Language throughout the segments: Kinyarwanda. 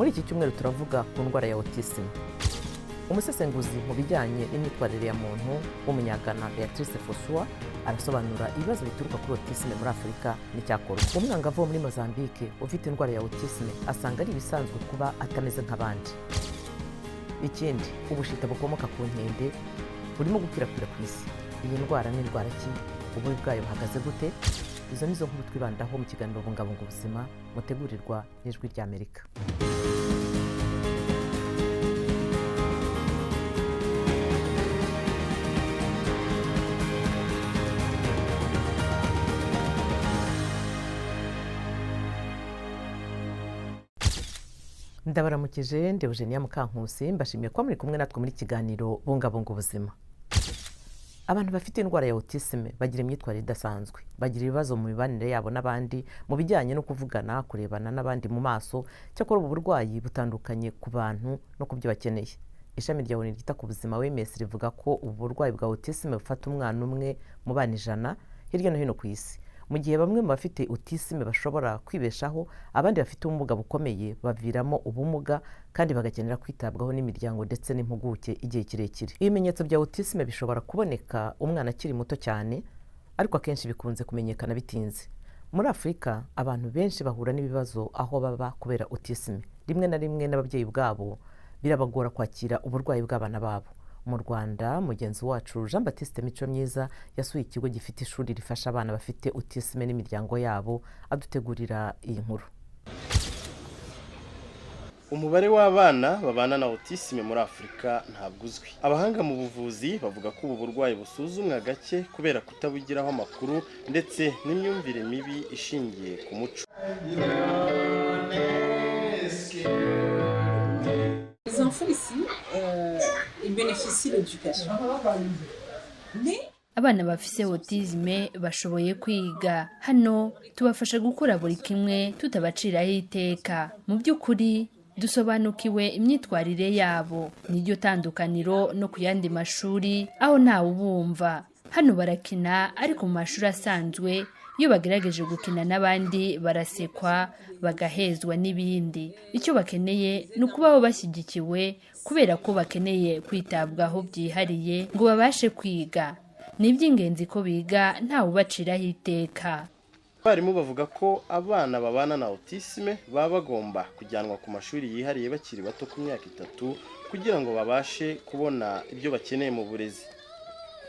Muri iki cyumweru turavuga ku ndwara ya autisme. Umusesenguzi mu bijyanye n'imyitwarire ya muntu w'Umunyagana Beatrice Fosua arasobanura ibibazo bituruka kuri autisme muri Afurika n'icyakorwa. Umwangavu wo muri Mozambique ufite indwara ya autisme asanga ari ibisanzwe kuba atameze nk'abandi. Ikindi, ubushita bukomoka ku nkende burimo gukwirakwira ku isi. Iyi ndwara ni indwara ki? Ububi bwayo buhagaze gute? Izo nizo nkuru twibandaho mu kiganiro Bungabunga Ubuzima mutegurirwa n'Ijwi ry'Amerika. Ndabaramukije, ndi Eugenia Mukankusi, mbashimiye kuba muri kumwe natwe muri kiganiro Bungabunga Ubuzima. Abantu bafite indwara ya autisme bagira imyitwarire idasanzwe, bagira ibibazo mu mibanire yabo n'abandi, mu bijyanye no kuvugana, kurebana n'abandi mu maso. Cyakora ubu burwayi butandukanye ku bantu no ku byo bakeneye. Ishami rya ONU ryita ku buzima, OMS, rivuga ko ubu burwayi bwa autisme bufata umwana umwe mu bana 100 hirya no hino ku isi. Mu gihe bamwe mu bafite autisme bashobora kwibeshaho, abandi bafite ubumuga bukomeye baviramo ubumuga kandi bagakenera kwitabwaho n'imiryango ndetse n'impuguke igihe kirekire. Ibimenyetso bya autisme bishobora kuboneka umwana akiri muto cyane, ariko akenshi bikunze kumenyekana bitinze. Muri Afurika abantu benshi bahura n'ibibazo aho baba kubera autisme. Rimwe na rimwe n'ababyeyi ubwabo birabagora kwakira uburwayi bw'abana babo. Mu Rwanda, mugenzi wacu Jean Baptiste Mico Myiza yasuye ikigo gifite ishuri rifasha abana bafite autisme n'imiryango yabo, adutegurira iyi nkuru. Umubare w'abana babana na autisme muri Afurika ntabwo uzwi. Abahanga mu buvuzi bavuga ko ubu burwayi busuzumwa gake kubera kutabugiraho amakuru ndetse n'imyumvire mibi ishingiye ku muco. Les enfants ici, ils bénéficient de l'éducation. Mais Abana bafise autisme bashoboye kwiga. Hano tubafasha gukora buri kimwe tutabaciraho iteka. Mu by'ukuri dusobanukiwe imyitwarire yabo. Niryo tandukaniro no ku yandi mashuri aho ntawe ubumva. Hano barakina, ariko mu mashuri asanzwe iyo bagerageje gukina n'abandi barasekwa, bagahezwa n'ibindi. Icyo bakeneye ni ukubaho bashyigikiwe, kubera ko bakeneye kwitabwaho byihariye ngo babashe kwiga. Ni iby'ingenzi ko biga ntawe ubaciraho iteka. Abarimu bavuga ko abana babana na autisme baba bagomba kujyanwa ku mashuri yihariye bakiri bato, ku myaka 3, kugira ngo babashe kubona ibyo bakeneye mu burezi.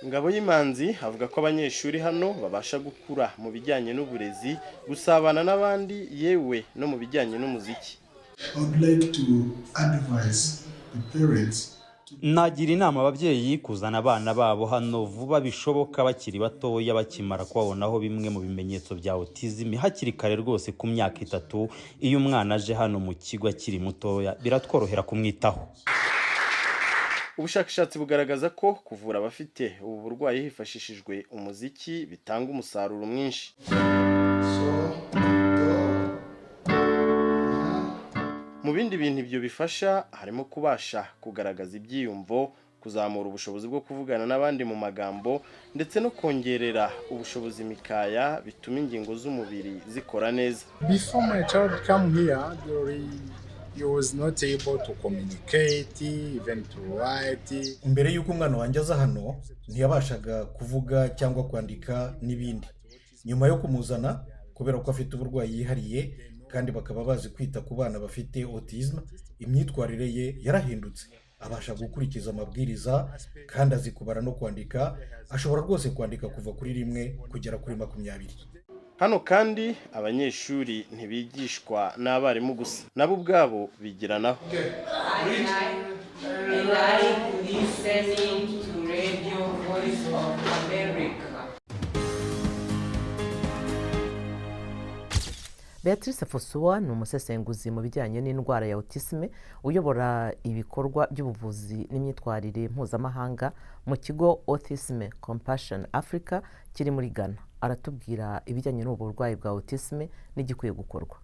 Ngabo y'Imanzi avuga ko abanyeshuri hano babasha gukura mu bijyanye n'uburezi, gusabana n'abandi, yewe no mu bijyanye n'umuziki. I would like to advise the parents. Nagira inama ababyeyi kuzana abana babo hano vuba bishoboka, bakiri batoya, bakimara kubabonaho bimwe mu bimenyetso bya autism hakiri kare rwose, ku myaka 3. Iyo umwana aje hano mu kigo akiri mutoya biratworohera kumwitaho. Ubushakashatsi bugaragaza ko kuvura abafite ubu burwayi hifashishijwe umuziki bitanga umusaruro mwinshi. So, do, Mu bindi bintu ibyo bifasha harimo kubasha kugaragaza ibyiyumvo, kuzamura ubushobozi bwo kuvugana n'abandi mu magambo, ndetse no kongerera ubushobozi imikaya bituma ingingo z'umubiri zikora neza. Before my child come here, he was not able to communicate, even to write. Mbere y'uko umwana wanjye aza hano ntiyabashaga kuvuga cyangwa kwandika n'ibindi. Nyuma yo kumuzana, kubera ko afite uburwayi yihariye kandi bakaba bazi kwita ku bana bafite autism, imyitwarire ye yarahindutse, abasha gukurikiza amabwiriza kandi azi kubara no kwandika. Ashobora rwose kwandika kuva kuri 1 kugera kuri 20. Hano kandi abanyeshuri ntibigishwa n'abarimu gusa, nabo ubwabo bigiranaho. I like listening to Radio Voice of America. Beatrice Fosua ni umusesenguzi mu bijyanye n'indwara ya autisme, uyobora ibikorwa by'ubuvuzi n'imyitwarire mpuzamahanga mu kigo Autism Compassion Africa kiri muri Ghana. Aratubwira ibijyanye n'ubu burwayi bwa autisme n'igikwiye gukorwa.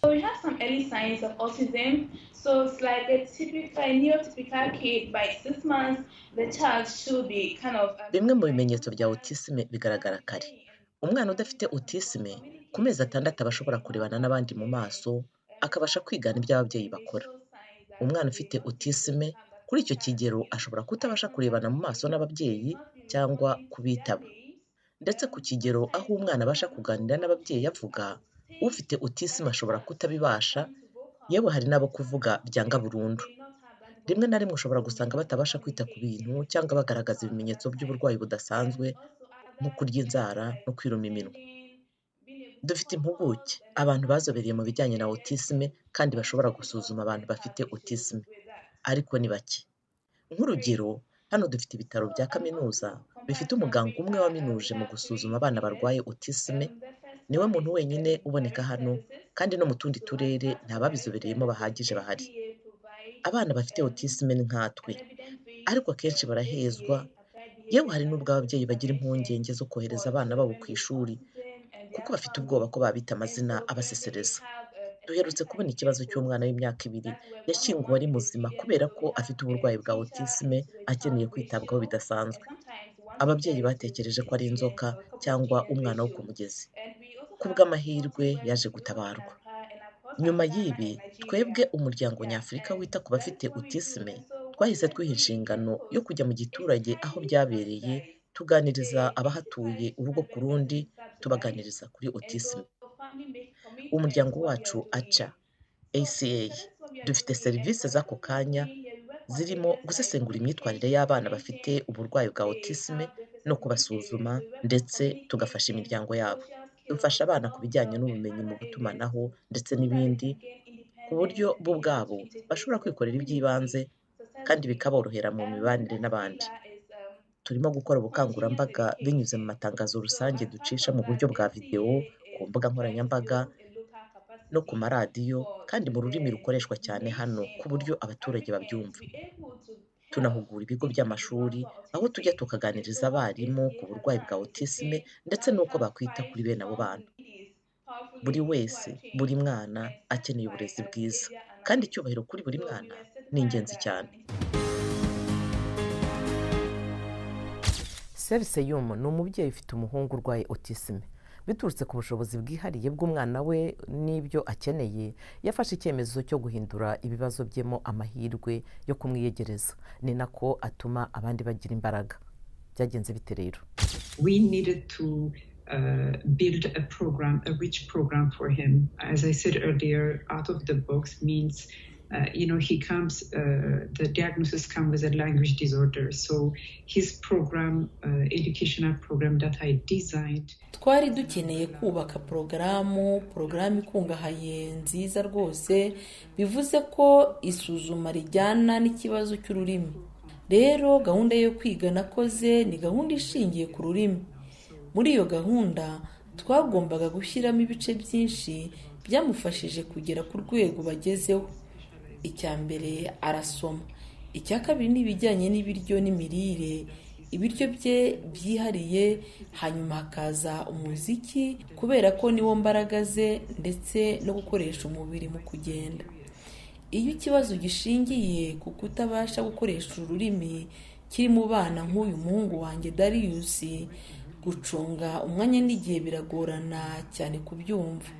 So we have some early signs of autism. So it's like a typical, a neurotypical kid, by 6 months, the child should be kind of. Bimwe mu bimenyetso bya autisme bigaragara kare. Umwana udafite autisme ku mezi 6 aba ashobora kurebana n'abandi mu maso. Akabasha kwigana ibyo ababyeyi bakora. Umwana ufite autisme kuri icyo kigero ashobora kutabasha kurebana mu maso n'ababyeyi cyangwa kubitaba. Ndetse ku kigero aho umwana abasha kuganira n'ababyeyi avuga, ufite autisme ashobora kutabibasha, yewe hari n'abo kuvuga byanga burundu. Rimwe na rimwe ushobora gusanga batabasha kwita ku bintu cyangwa bagaragaza ibimenyetso by'uburwayi budasanzwe nko kurya inzara no kwiruma iminwa. Dufite impuguke, abantu bazobereye mu bijyanye na autisme kandi bashobora gusuzuma abantu bafite autisme, ariko ni bake. Nk'urugero, hano dufite ibitaro bya kaminuza bifite umuganga umwe waminuje mu gusuzuma abana barwaye autisme, niwe muntu wenyine uboneka hano, kandi no mu tundi turere nta babizobereyemo bahagije bahari. Abana bafite autisme ni nkatwe, ariko akenshi barahezwa, yewe hari n'ubwo ababyeyi bagira impungenge zo kohereza abana babo ku ishuri kuko bafite ubwoba ko babita amazina abasesereza. Duherutse kubona ikibazo cy'umwana w'imyaka 2 yashyinguwe ari muzima kubera ko afite uburwayi bwa autisme akeneye kwitabwaho bidasanzwe. Ababyeyi batekereje ko ari inzoka cyangwa umwana wo ku mugezi. Ku bw'amahirwe yaje gutabarwa. Nyuma y'ibi, twebwe umuryango nyafurika wita ku bafite autisme twahise twiha inshingano yo kujya mu giturage aho byabereye, tuganiriza abahatuye urugo ku rundi, tubaganiriza kuri autisme. Umuryango wacu ACA, ACA, dufite serivisi z'ako kanya zirimo gusesengura imyitwarire y'abana bafite uburwayi bwa autisme no kubasuzuma, ndetse tugafasha imiryango yabo. Dufasha abana ku bijyanye n'ubumenyi mu gutumanaho ndetse n'ibindi, ku buryo bo ubwabo bashobora kwikorera iby'ibanze kandi bikaborohera mu mibanire n'abandi. Turimo gukora ubukangurambaga binyuze mu matangazo rusange ducisha mu buryo bwa videwo, ku mbuga nkoranyambaga no ku maradiyo, kandi mu rurimi rukoreshwa cyane hano ku buryo abaturage babyumva. Tunahugura ibigo by'amashuri aho tujya tukaganiriza abarimu ku burwayi bwa autisme ndetse n'uko bakwita kuri bene abo bana. Buri wese, buri mwana akeneye uburezi bwiza, kandi icyubahiro kuri buri mwana ni ingenzi cyane. Seriseyumu ni umubyeyi ufite umuhungu urwaye autisme. Biturutse ku bushobozi bwihariye bw'umwana we n'ibyo akeneye, yafashe icyemezo cyo guhindura ibibazo byemo amahirwe yo kumwiyegereza, ni nako atuma abandi bagira imbaraga. Byagenze bite rero? We needed to build a program, a rich program for him. As I said earlier, out of the box means, he comes, the diagnosis comes with a language disorder. So his program, educational program that I designed. Twari dukeneye kubaka porogaramu ikungahaye nziza rwose, bivuze ko isuzuma rijyana n'ikibazo cy'ururimi. Rero gahunda yo kwiga nakoze ni gahunda ishingiye ku rurimi. Muri iyo gahunda twagombaga gushyiramo ibice byinshi byamufashije kugera ku rwego bagezeho. Icya mbere arasoma, icya kabiri ni ibijyanye n'ibiryo n'imirire, ibiryo bye byihariye, hanyuma hakaza umuziki kubera ko niwo mbaraga ze, ndetse no gukoresha umubiri mu kugenda. Iyo ikibazo gishingiye ku kutabasha gukoresha ururimi kiri mu bana nk'uyu muhungu wanjye Darius, gucunga umwanya n'igihe biragorana cyane kubyumva.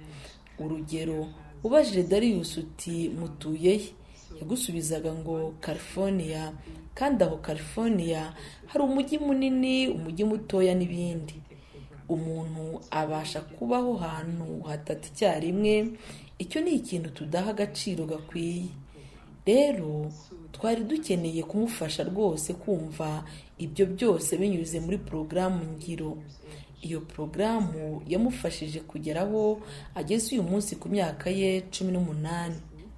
Urugero, ubajije Darius uti mutuye he, yagusubizaga ngo California, kandi aho California hari umujyi munini, umujyi mutoya n'ibindi. Umuntu abasha kubaho ahantu hatatu icyarimwe, icyo ni ikintu tudaha agaciro gakwiye. Rero twari dukeneye kumufasha rwose kumva ibyo byose binyuze muri porogaramu ngiro. Iyo porogaramu yamufashije kugera aho ageze uyu munsi ku myaka ye 18.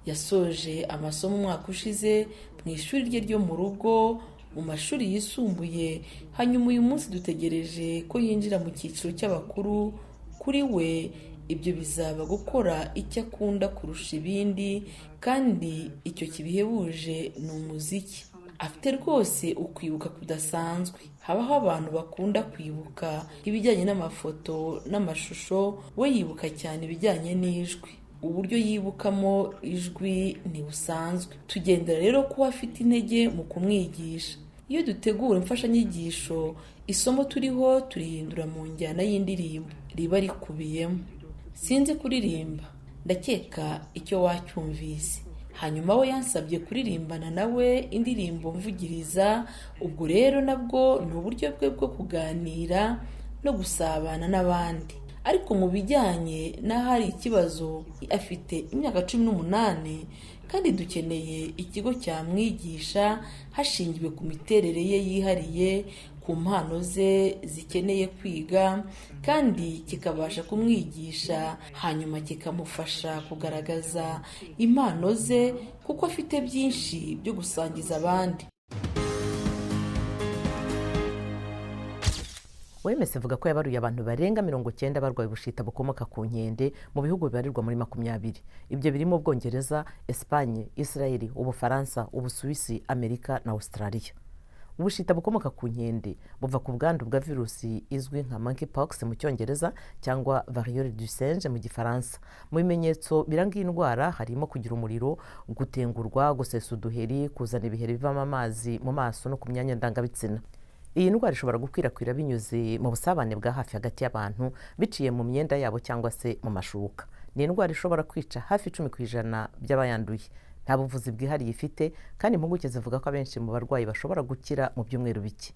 Yasoje amasomo umwaka ushize mu ishuri rye ryo mu rugo mu mashuri yisumbuye, hanyuma uyu munsi dutegereje ko yinjira mu cyiciro cy'abakuru. Kuri we ibyo bizaba gukora icyo akunda kurusha ibindi, kandi icyo kibihebuje ni umuziki. Afite rwose ukwibuka kudasanzwe. Habaho abantu bakunda kwibuka ibijyanye n'amafoto n'amashusho, we yibuka cyane ibijyanye n'ijwi. Uburyo yibukamo ijwi ntibusanzwe. Tugendera rero kuba afite intege mu kumwigisha. Iyo dutegura imfashanyigisho, isomo turiho turihindura mu njyana y'indirimbo riba rikubiyemo. Sinzi kuririmba, Ndakeka icyo wacyumvise. Hanyuma we yansabye kuririmbana nawe indirimbo mvugiriza. Ubwo rero nabwo ni uburyo bwe bwo kuganira no gusabana n'abandi. Ariko mu bijyanye n'ahari ikibazo, afite imyaka 18 kandi dukeneye ikigo cyamwigisha hashingiwe ku miterere ye yihariye, ku mpano ze zikeneye kwiga, kandi kikabasha kumwigisha hanyuma kikamufasha kugaragaza impano ze, kuko afite byinshi byo gusangiza abandi. OMS ivuga ko yabaruye abantu barenga 90 barwaye ubushita bukomoka ku nkende mu bihugu bibarirwa muri 20. Ibyo birimo Ubwongereza, Esipanye, Israel, Ubufaransa, Ubusuwisi, Amerika na Australia. Ubushita bukomoka ku nkende buva ku bwandu bwa virusi izwi nka monkeypox mu Cyongereza cyangwa variole du singe mu Gifaransa. Mu bimenyetso biranga iyi ndwara harimo kugira umuriro, gutengurwa, gusesa uduheri, kuzana ibiheri bivamo amazi mu maso no ku myanya ndangabitsina. Iyi ndwara ishobora gukwirakwira binyuze mu busabane bwa hafi hagati y'abantu, biciye mu myenda yabo cyangwa se mu mashuka. Ni indwara ishobora kwica hafi 10% by'abayanduye. Nta buvuzi bwihariye ifite, kandi impuguke zivuga ko abenshi mu barwayi bashobora gukira mu byumweru bike.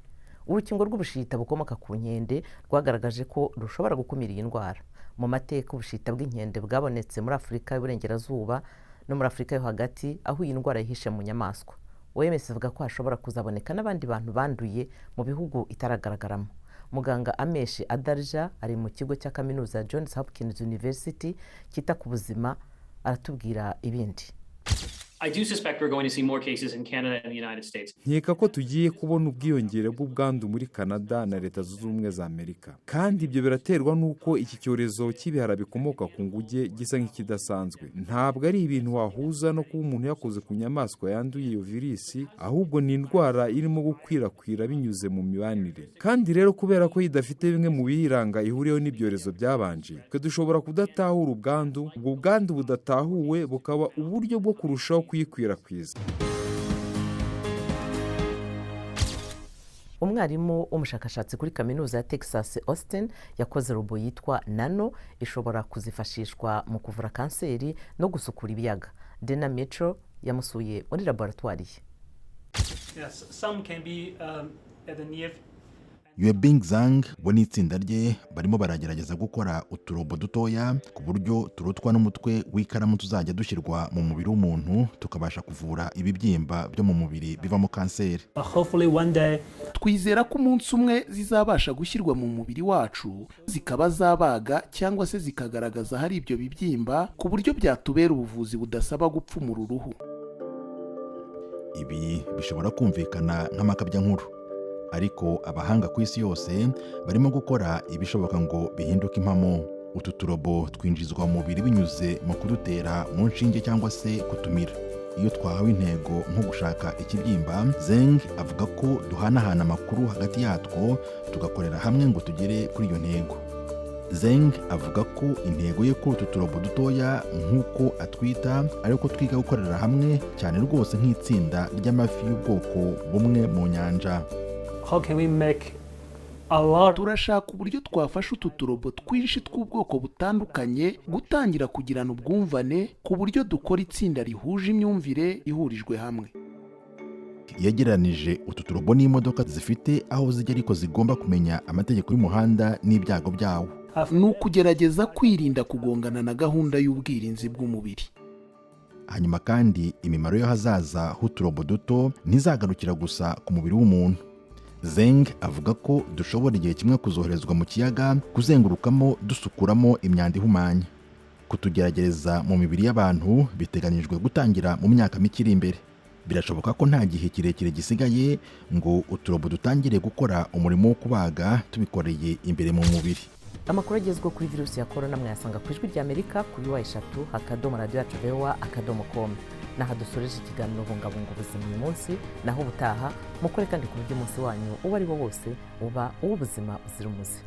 Urukingo rw'ubushita bukomoka ku nkende rwagaragaje ko rushobora gukumira iyi ndwara. Mu mateka, ubushita bw'inkende bwabonetse muri Afurika y'Uburengerazuba no muri Afurika yo hagati, aho iyi ndwara yihishe mu nyamaswa. OMS ivuga ko hashobora kuzaboneka n'abandi bantu banduye mu bihugu itaragaragaramo. Muganga Amesh Adalja ari mu kigo cya kaminuza ya Johns Hopkins University cyita ku buzima, aratubwira ibindi. I do suspect we're going to see more cases in Canada and the United States. Nkeka ko tugiye kubona ubwiyongere bw'ubwandu muri Canada na Leta Zunze Ubumwe za Amerika, kandi ibyo biraterwa n'uko iki cyorezo cy'ibihara bikomoka ku nguge gisa nk'ikidasanzwe. Ntabwo ari ibintu wahuza no kuba umuntu yakoze ku nyamaswa yanduye iyo virisi, ahubwo ni indwara irimo gukwirakwira binyuze mu mibanire. Kandi rero kubera ko idafite bimwe mu biyiranga ihuriyeho n'ibyorezo byabanje, twe dushobora kudatahura ubwandu. Ubwo bwandu budatahuwe bukaba uburyo bwo kurushaho kuyikwirakwiza. Umwarimu w'umushakashatsi kuri kaminuza ya Texas Austin yakoze robo yitwa Nano, ishobora kuzifashishwa mu kuvura kanseri no gusukura ibiyaga. Dana Mitchell yamusuye muri laboratwari ye. Yes, some can be at the near Yuebing Zhang we n'itsinda rye barimo baragerageza gukora uturobo dutoya ku buryo turutwa n'umutwe w'ikaramu, tuzajya dushyirwa mu mubiri w'umuntu tukabasha kuvura ibibyimba byo mu mubiri bivamo kanseri. Hopefully one day. Twizera ko umunsi umwe zizabasha gushyirwa mu mubiri wacu, zikaba zabaga cyangwa se zikagaragaza ahari ibyo bibyimba, ku buryo byatubera ubuvuzi budasaba gupfumura uruhu. Ibi bishobora kumvikana nk'amakabyankuru, ariko abahanga ku isi yose barimo gukora ibishoboka ngo bihinduke impamo. Utu turobo twinjizwa mu mubiri binyuze mu kudutera mu nshinge cyangwa se kutumira. Iyo twahawe intego nko gushaka ikibyimba, Zeng avuga ko duhanahana amakuru hagati yatwo, tugakorera hamwe ngo tugere kuri iyo ntego. Zeng avuga ko intego ye kuri utu turobo dutoya nk'uko atwita ari uko twiga gukorera hamwe cyane rwose, nk'itsinda ry'amafi y'ubwoko bumwe mu nyanja. How can we make a lot Turashaka uburyo twafasha utu turobo twinshi tw'ubwoko butandukanye gutangira kugirana ubwumvane, ku buryo dukora itsinda rihuje imyumvire ihurijwe hamwe. Yegeranije utu turobo n'imodoka zifite aho zijya, ariko zigomba kumenya amategeko y'umuhanda n'ibyago byawo. Ni ukugerageza kwirinda kugongana na gahunda y'ubwirinzi bw'umubiri. Hanyuma kandi imimaro y'ahazaza h'uturobo duto ntizagarukira gusa ku mubiri w'umuntu. Zeng avuga ko dushobora igihe kimwe kuzoherezwa mu kiyaga kuzengurukamo dusukuramo imyanda ihumanya. Kutugerageza mu mibiri y'abantu biteganyijwe gutangira mu myaka mike iri imbere. Birashoboka ko nta gihe kirekire gisigaye ngo uturobo dutangire gukora umurimo wo kubaga tubikoreye imbere mu mubiri. Amakuru agezweho kuri virusi ya korona mwayasanga ku Ijwi ry'Amerika kuri www.radioyacuvoa.com. Naha dusoreje ikiganiro Bungabunga Ubuzima uyu munsi. Naho ubutaha. Mukore kandi ku buryo umunsi wanyu uwo ari wo wose uba uw'ubuzima buzira umuze.